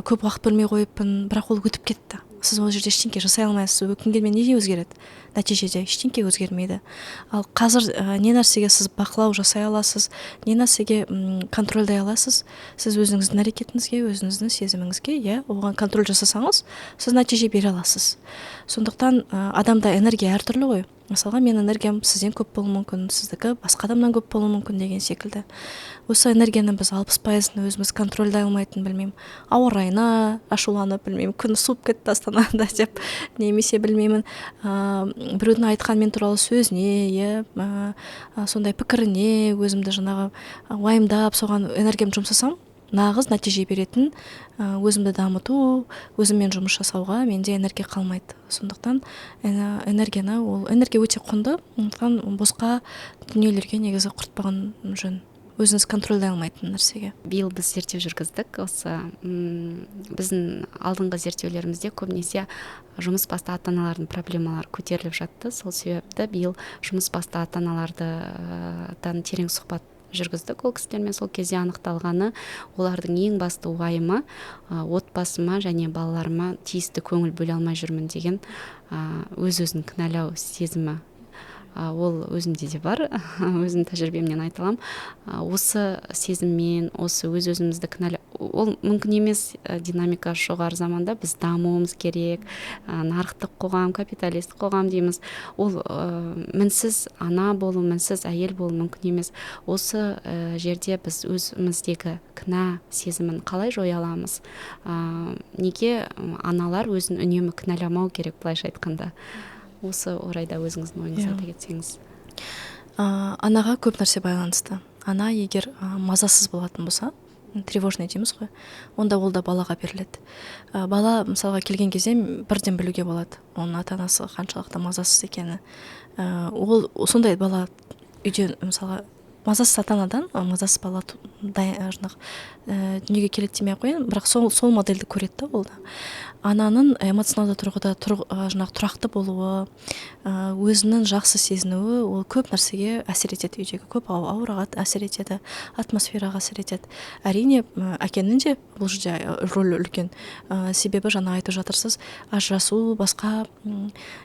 көп уақыт бөлмей қойыппын, бірақ ол өтіп кетті. Сіз ол жерде ештеңке жасай алмайсыз. Өкінгенмен неге өзгереді? Нәтижеде ештеңке өзгермейді. Ал қазір не нәрсеге сіз бақылау жасай аласыз, не нәрсеге контрольдай аласыз, сіз өзіңіздің әрекетіңізге, өзіңіздің сезіміңізге, иә, оған контроль жасасаңыз, сіз нәтиже бере аласыз. Сондықтан адамда энергия әртүрлі ғой. Мысалға, менің энергиям сізден көп болуы мүмкін, сіздікі басқа адамнан көп болуы мүмкін деген секілді. Осы энергияны біз 60%-ын өзіміз контрольдай алмайтын, білмеймін, ауа райына ашуланып, білмеймін, күн суып кетті Астанада деп, немесе білмеймін, біреудің айтқан мен туралы сөзіне, иә, сондай пікіріне өзімді жаңағы уайымдап, соған энергиямды жұмсасам, нағыз нәтиже беретін, өзімді дамыту, өзіммен жұмыс жасауға менде энергия қалмайды. Сондықтан энергияны, ол энергия өте құнды, сондықтан босқа дүниелерге негізі құртпаған жөн. Өзіңіз контрольдай алмайтын нәрсеге. Биыл біз зерттеу жүргіздік. Осы, біздің алдыңғы зерттеулерімізде көбінесе жұмыс басты ата-аналардың проблемалары көтеріліп жатты. Сол себепті биыл жұмыс басты ата-аналардан терең сұхбат жүргіздік ол кісілермен. Сол кезде анықталғаны, олардың ең басты уайымы, отбасыма және балаларыма тиісті көңіл бөле алмай жүрмін деген, өз-өзін кінәлау сезімі. Ол өзімде де бар, өзімнің тәжірибемнен айта аламын. Осы сезіммен, осы өз-өзімізді кінәлау, ол мүмкін емес, динамика жоғары заманда біз дамуымыз керек, нарықтық қоғам, капиталистік қоғам дейміз. Ол, мінсіз ана болу, мінсіз әйел болу мүмкін емес. Осы жерде біз өзіміздегі кінә сезімін қалай жоя аламыз? Неге аналар өзін үнемі кінәламау керек, былайша айтқанда? Осы орайда өзіңіздің ойыңызды айта кетсеңіз. Анаға көп нәрсе байланысты. Ана егер мазасыз болатын болса, тревожный дейміз ғой, онда ол да балаға беріледі. Бала мысалға келген кезде бірден білуге болады, оның ата-анасы қаншалықты мазасыз екені. Ол сондай бала үйде мысалға Мазасыз ата анадан мазасыз бала жаңағы дүниеге келеді демей ақ қояйын, бірақ сол модельді көреді да ол да. Ананың эмоционалды тұрғыда жаңағы тұрақты болуы, өзінің жақсы сезінуі, ол көп нәрсеге әсер етеді, үйдегі көп аураға әсер етеді, атмосфераға әсер етеді. Әрине, әкенің де бұл жерде рөлі үлкен. Себебі жаңа айтып жатырсыз, ажырасу басқа,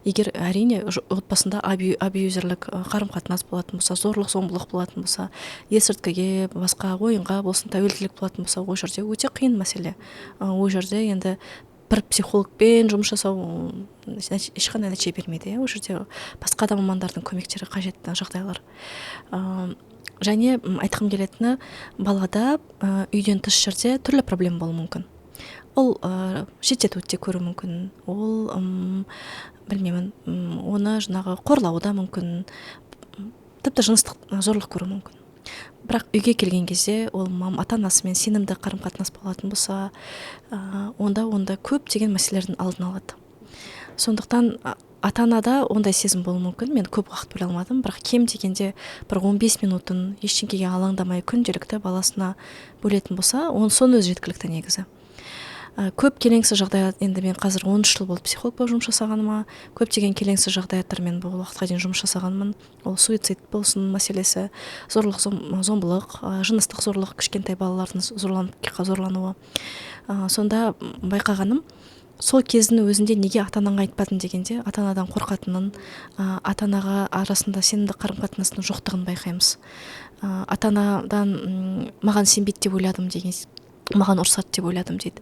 егер әрине отбасында абьюзерлік қарым-қатынас болатын болса, зорлық зомбылық болатын болса, есірткіге, басқа ойынға болсын тәуелділік болатын болса, ол жерде өте қиын мәселе. Ол жерде енді бір психологпен жұмыс жасау ешқандай нәтиже бермейді, иә, ол жерде басқа да мамандардың көмектері қажет жағдайлар. Және айтқым келетіні, балада үйден тыс жерде түрлі проблема болуы мүмкін. Ол шеттетуді де көруі мүмкін, ол білмеймін, оны жаңағы қорлауы да мүмкін, тіпті жыныстық зорлық көруі мүмкін. Бірақ үйге келген кезде ол ата-анасымен сенімді қарым-қатынас болатын болса, онда көптеген мәселелердің алдын алады. Сондықтан ата-анада ондай сезім болуы мүмкін. Мен көп уақыт бөле алмадым, бірақ кем дегенде бір 15 минутын ештеңкеге алаңдамай күнделікті баласына бөлетін болса, соның өзі жеткілікті негізі. Көп келеңсіз жағдай, енді мен қазір 13 жыл болды психолог болып жұмыс жасағаныма, көптеген келеңсіз жағдаяттармен бұл уақытқа дейін жұмыс жасағанмын. Ол суицид болсын мәселесі, зорлық, зомбылық, жыныстық зорлық, кішкентай балалардың зорлануы. Сонда байқағаным, сол кездің өзінде неге ата-анаңа айтпадың дегенде, ата-анадан қорқатынын, ата-анаға арасында сенімді қарым-қатынастың жоқтығын байқаймыз. Ата-анадан, маған сенбейді деп ойладым деген, маған ұрсады деп ойладым дейді.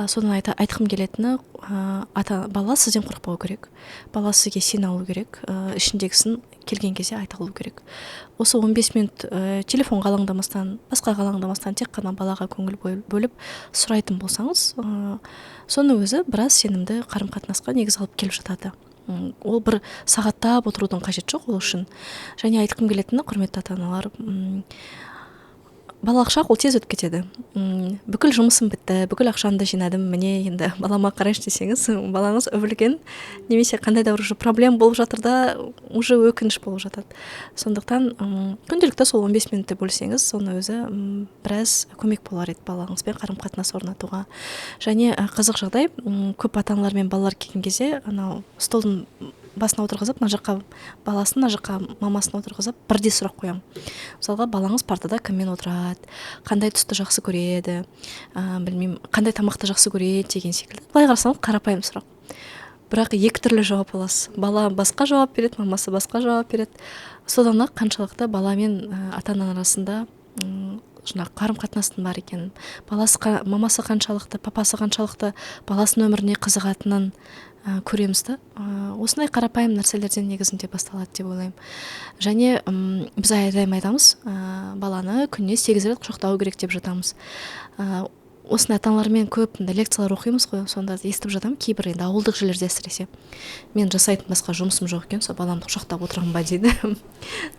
Содан айтқым келетіні, бала сізден қорықпау керек, бала сізге сене алу керек, ішіндегісін келген кезде айта алу керек. Осы 15 минут телефонға алаңдамастан, басқаға алаңдамастан тек қана балаға көңіл бөліп сұрайтын болсаңыз, соның өзі біраз сенімді қарым-қатынасқа негіз алып келіп жатады. Ол бір сағаттап отырудың қажеті жоқ ол үшін. Және айтқым келетіні, құрметті ата-аналар, балалық шақ ол тез өтіп кетеді. Бүкіл жұмысым бітті, бүкіл ақшамды жинадым, міне енді балама қарайыншы десеңіз, балаңыз үп-үлкен немесе қандай да бір уже проблема болып жатыр да, уже өкініш болып жатады. Сондықтан күнделікті сол 15 минутты бөлсеңіз, соның өзі біраз көмек болар еді балаңызбен қарым-қатынас орнатуға. Және қызық жағдай, көп ата-аналар мен балалар келген кезде анау столдың басына отырғызып, мына жаққа баласын, мына жаққа мамасын отырғызып, бірдей сұрақ қоямын. Мысалға, балаңыз партада кіммен отырады, қандай түсті жақсы көреді, білмеймін, қандай тамақты жақсы көреді деген секілді. Былай қарасаңыз, қарапайым сұрақ. Бірақ екі түрлі жауап аласыз. Бала басқа жауап береді, мамасы басқа жауап береді. Содан ақ қаншалықты бала мен ата-ананың арасында жаңағы қарым-қатынастың бар екенін, мамасы қаншалықты, папасы қаншалықты баласының өміріне қызығатынын көреміз да. Осындай қарапайым нәрселерден негізінде басталады деп ойлаймын. Және біз әрдайым айтамыз, баланы күніне 8 рет құшақтау керек деп жатамыз. Осындай ата-аналармен көп мындай лекциялар оқимыз ғой, сонда естіп жатамын, кейбір енді ауылдық жерлерде әсіресе, мен жасайтын басқа жұмысым жоқ екен, сол баламды құшақтап отырамын ба дейді.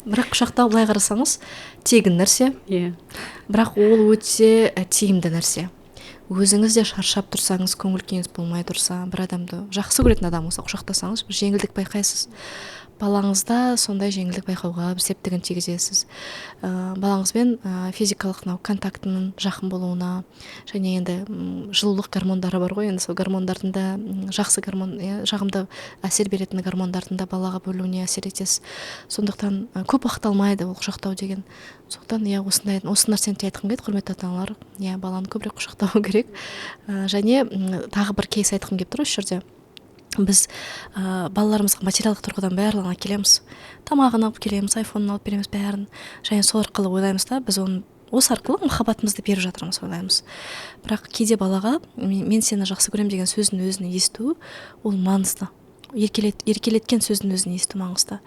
Бірақ құшақтау былай қарасаңыз тегін нәрсе. Бірақ ол өте тиімді нәрсе. Өзіңіз де шаршап тұрсаңыз, көңіл күйіңіз болмай тұрса, бір адамды жақсы көретін адам болса құшақтасаңыз, бір жеңілдік байқайсыз. Балаңызда сондай жеңілдік байқауға бір септігін тигізесіз. Балаңызбен физикалық мынау контактінің жақын болуына, және енді жылулық гормондары бар ғой, енді сол гормондардың да, жақсы гормон, иә, жағымды әсер беретін гормондардың да балаға бөлуіне әсер етесіз. Сондықтан көп уақыт алмайды ол құшақтау деген. Сондықтан, иә, осы нәрсені де айтқым келеді, құрметті ата-аналар, иә, баланы көбірек құшақтау керек. Және тағы бір кейс айтқым келіп тұр осы жерде. Біз балаларымызға материалдық тұрғыдан барлығын әкелеміз, тамағын алып келеміз, айфонын алып береміз, бәрін. Және сол арқылы ойлаймыз да, біз оны осы арқылы махаббатымызды беріп жатырмыз ойлаймыз. Бірақ кейде балаға мен сені жақсы көремін деген сөздің өзін есту ол маңызды. Еркелеткен сөздің өзін есту маңызды.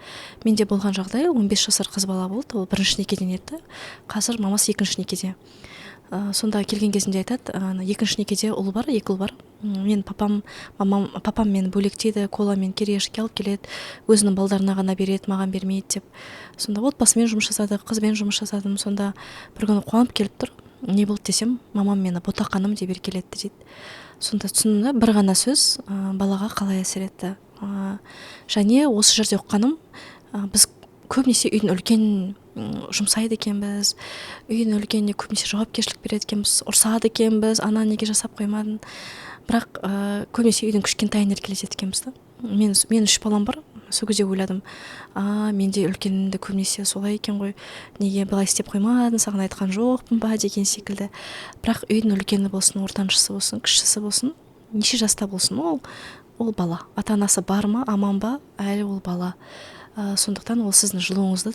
Менде болған жағдай, 15 жасар қыз бала болды, ол бірінші некеден еді, қазір мамасы екінші некеде. Сонда келген кезінде айтады, ана екінші некеде ұл бар, екі ұл бар. Мен папам, мамам, папам мені бөлектейді, кола мен кириешки алып келеді, өзінің балдарына ғана береді, маған бермейді деп. Сонда отбасымен жұмыс жасады, қызбен жұмыс жасадым. Сонда бір күні қуанып келіп тұр. Не болды десем, мамам мені ботақаным деп еркелетті дейді. Сонда түсіндім да, бір ғана сөз балаға қалай әсер етті. Және осы жерде ұққаным, біз көбінесе үйдің үлкен Жұмсайды екенбіз, үйдің үлкеніне көбінесе жауапкершілік береді екенбіз, ұрсады екенбіз, ана неге жасап қоймадың. Бірақ көбінесе үйдің кішкентайын еркелетеді екенбіз да. Мен үш балам бар, сол кезде ойладым: а менде үлкенімді көбінесе солай екен ғой, неге былай істеп қоймадың, саған айтқан жоқпын ба деген секілді. Бірақ үйдің үлкені болсын, ортаншысы болсын, кішісі болсын, неше жаста болсын, ол бала. Ата анасы бар ма, аман ба, әлі ол бала. Сондықтан ол сіздің жылуыңызды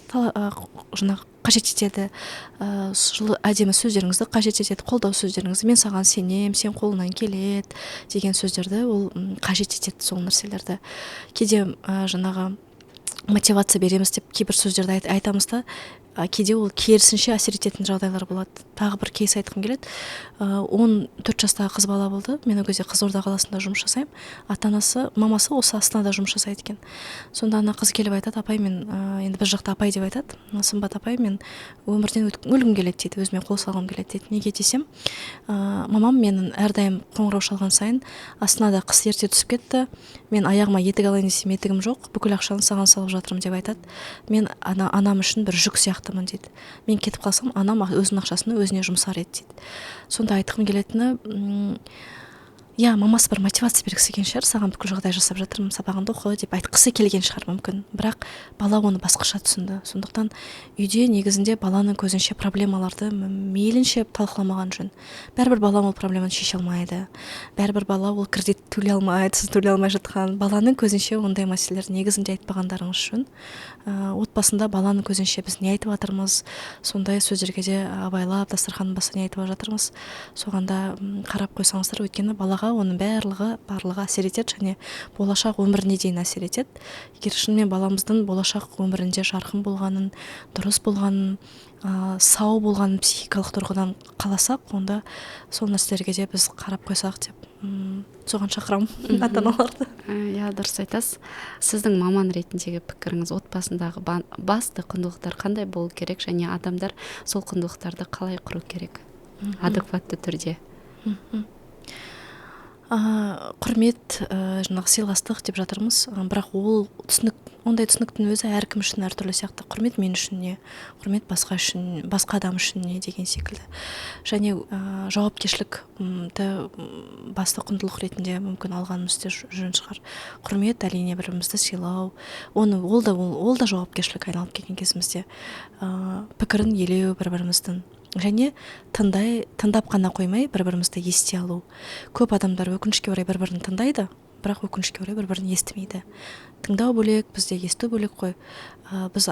жаңағы қажет етеді, жылы, әдемі сөздеріңізді қажет етеді, қолдау сөздеріңізді, мен саған сенемін, сен қолыңнан келеді деген сөздерді ол қажет етеді. Сол нәрселерді кейде жаңағы мотивация береміз деп кейбір сөздерді айтамыз да, кейде ол керісінше әсер ететін жағдайлар болады. Тағы бір кейс айтқым келеді. 14 жастағы қыз бала болды. Мен ол кезде Қызылорда қаласында жұмыс жасаймын. Ата анасы, мамасы осы Астанада жұмыс жасайды екен. Сонда ана қыз келіп айтады: «Апай, мен енді біз жақта апай деп айтады, Сымбат апай, мен өмірден өлгім келеді», – дейді, «өзіме қол салғым келеді», – дейді. «Неге?» – десем, «Мамам менің әрдайым қоңырау шалған сайын: Астанада қыс ерте түсіп кетті, мен аяғыма етік алайын десем, етігім жоқ, бүкіл ақшаны саған салып жатырмын деп айтады. Мен анам үшін бір жүк сияқтымын», – дейді. «Мен кетіп қалсам, анам өзінің ақшасын өзіне жұмсар еді», – дейді. Сонда айтқым келетіні, иә, мамасы бір мотивация бергісі келген шығар, саған бүкіл жағдай жасап жатырмын, сабағыңды оқы деп айтқысы келген шығар мүмкін, бірақ бала оны басқаша түсінді. Сондықтан үйде негізінде баланың көзінше проблемаларды мейлінше талқыламаған жөн. Бәрібір бала ол проблеманы шеше алмайды, бәрібір бала ол кредит төлей алмайды, сіз төлей алмай жатқан. Баланың көзінше ондай мәселелерді негізінде айтпағандарыңыз жөн. Отбасында баланың көзінше біз не айтып жатырмыз, сондай сөздерге де абайлап, дастарханның басында не айтып жатырмыз, соған да қарап қойсаңыздар. Өйткені балаға оның барлығы әсер етеді және болашақ өміріне дейін әсер етеді. Егер шынымен баламыздың болашақ өмірінде жарқын болғанын, дұрыс болғанын, сау болғанын психикалық тұрғыдан қаласақ, онда сол нәрселерге де біз қарап қойсақ деп соған шақырамын ата аналарды. Иә, дұрыс айтасыз. Сіздің маман ретіндегі пікіріңіз: отбасындағы басты құндылықтар қандай болу керек және адамдар сол құндылықтарды қалай құру керек адекватты түрде? Құрмет, жаңағы сыйластық деп жатырмыз, бірақ ол түсінік, ондай түсініктің өзі әркім үшін әртүрлі сияқты. Құрмет мен үшін не, құрмет басқа үшін, басқа адам үшін не деген секілді. Және жауапкершілікті басты құндылық ретінде мүмкін алғанымыз да жөн шығар. Құрмет, әрине, бір бірімізді сыйлау, оны ол да жауапкершілік айналып келген кезімізде, пікірін елеу бір біріміздің және тыңдап қана қоймай, бір бірімізді ести алу. Көп адамдар, өкінішке орай, бір бірін тыңдайды, бірақ, өкінішке орай, бір бірін естімейді. Тыңдау бөлек, бізде есту бөлек қой. Біз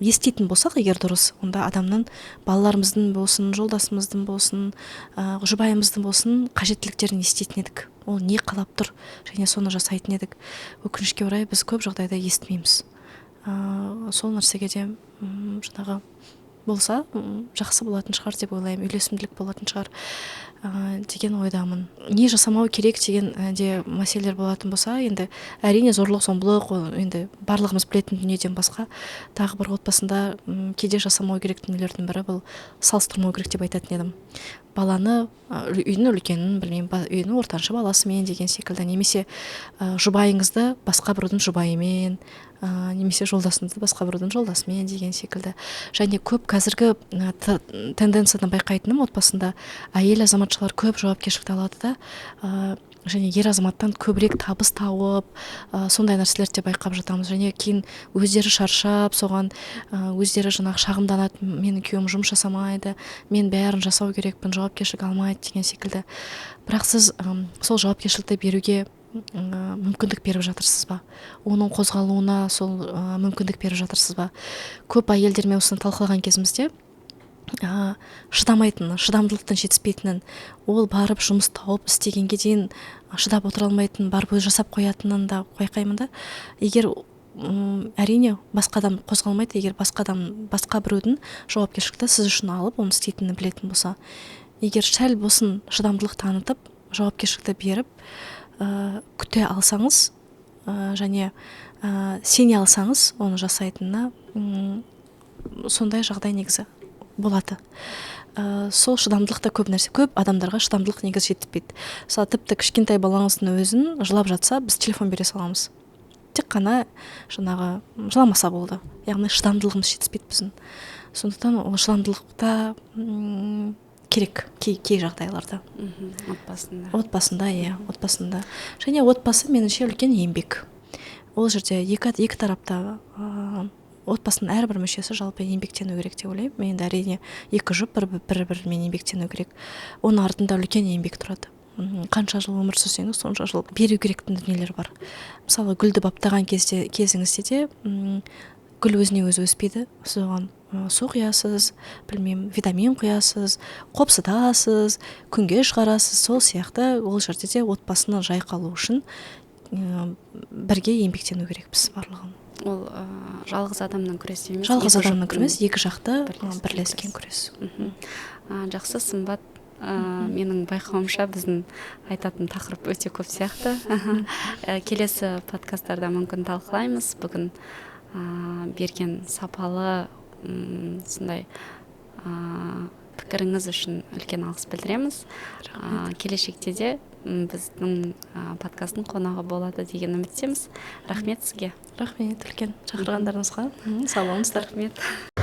еститін болсақ егер дұрыс, онда адамның, балаларымыздың болсын, жолдасымыздың болсын, жұбайымыздың болсын, қажеттіліктерін еститін едік, ол не қалап тұр және соны жасайтын едік. Өкінішке орай, біз көп жағдайда естімейміз. Сол нәрсеге де жаңағы болса, жақсы болатын шығар деп ойлаймын, үйлесімділік болатын шығар деген ойдамын. Не жасамау керек деген де мәселелер болатын болса, енді, әрине, зорлық зомбылық ол енді барлығымыз білетін дүниеден басқа, тағы бір отбасында кейде жасамау керек дүниелердің бірі бұл салыстырмау керек деп айтатын едім. Баланы, үйдің үлкенін, білмеймін, үйдің ортаншы баласымен деген секілді немесе жұбайыңызды басқа біреудің жұбайымен, немесе жолдасыңызды басқа біреудің жолдасымен деген секілді. Және көп қазіргі тенденциядан байқайтыным, отбасында әйел азаматшалар көп жауапкершілікті алады да, және ер азаматтан көбірек табыс тауып, сондай нәрселерді де байқап жатамыз. Және кейін өздері шаршап, соған өздері жаңағы шағымданады: менің күйеуім жұмыс жасамайды, мен бәрін жасау керекпін, жауапкершілік алмайды деген секілді. Бірақ сіз сол жауапкершілікті беруге мүмкіндік беріп жатырсыз ба? Оның қозғалуына сол мүмкіндік беріп жатырсыз ба? Көп әйелдермен осыны талқылаған кезімізде, шыдамайтынын, шыдамдылықтың жетіспейтінін, ол барып жұмыс тауып істегенге дейін шыдап отыра алмайтынын, барып өзі жасап қоятынын да байқаймын да. Егер әрине, басқа адам қозғалмайды, егер басқа адам, басқа біреудің жауапкершілікті сіз үшін алып, оны істейтінін білетін болса. Егер сәл болсын шыдамдылық танытып, жауапкершілікті беріп, күте алсаңыз, және сене алсаңыз оны жасайтынына, сондай жағдай негізі болады. Сол шыдамдылық та көп нәрсе. Көп адамдарға шыдамдылық негізі жетіспейді. Мысалы, тіпті кішкентай балаңыздың өзін жылап жатса, біз телефон бере саламыз. Тек қана жаңағы жыламаса болды. Яғни шыдамдылығымыз жетіспейді біздің. Сондықтан ол шыдамдылық та керек кей жағдайларда. Отбасында. Отбасында, иә, отбасында. Және отбасы, меніңше, үлкен еңбек. Ол жерде екі тарапта, отбасының әрбір мүшесі жалпы еңбектену керек деп ойлаймын. Енді, әрине, екі жұп бір бірімен еңбектену керек. Оның артында үлкен еңбек тұрады. Қанша жыл өмір сүрсеңіз, сонша жыл беру керектің дүниелер бар. Мысалы, гүлді баптаған кезде, кезіңізде де гүл өзіне өзі өспейді. Сіз оған су құясыз, білмеймін, витамин құясыз, қопсытасыз, күнге шығарасыз. Сол сияқты ол жерде де отбасының жайқалу үшін бірге еңбектену керекпіз барлығын. Ол жалғыз адамның күресі емес. Жалғыз адамның күресі, екі жақты бірлескен күрес. Жақсы, Сымбат, менің байқауымша, біздің айтатын тақырып өте көп сияқты. Келесі подкасттарда мүмкін талқылаймыз. Бүгін берген сапалы сондай пікіріңіз үшін үлкен алғыс білдіреміз. Келешекте де біздің подкасттың қонағы болады деген үміттеміз. Рахмет сізге. Рахмет үлкен шақырғандарыңызға. Сау болыңыздар. Рахмет.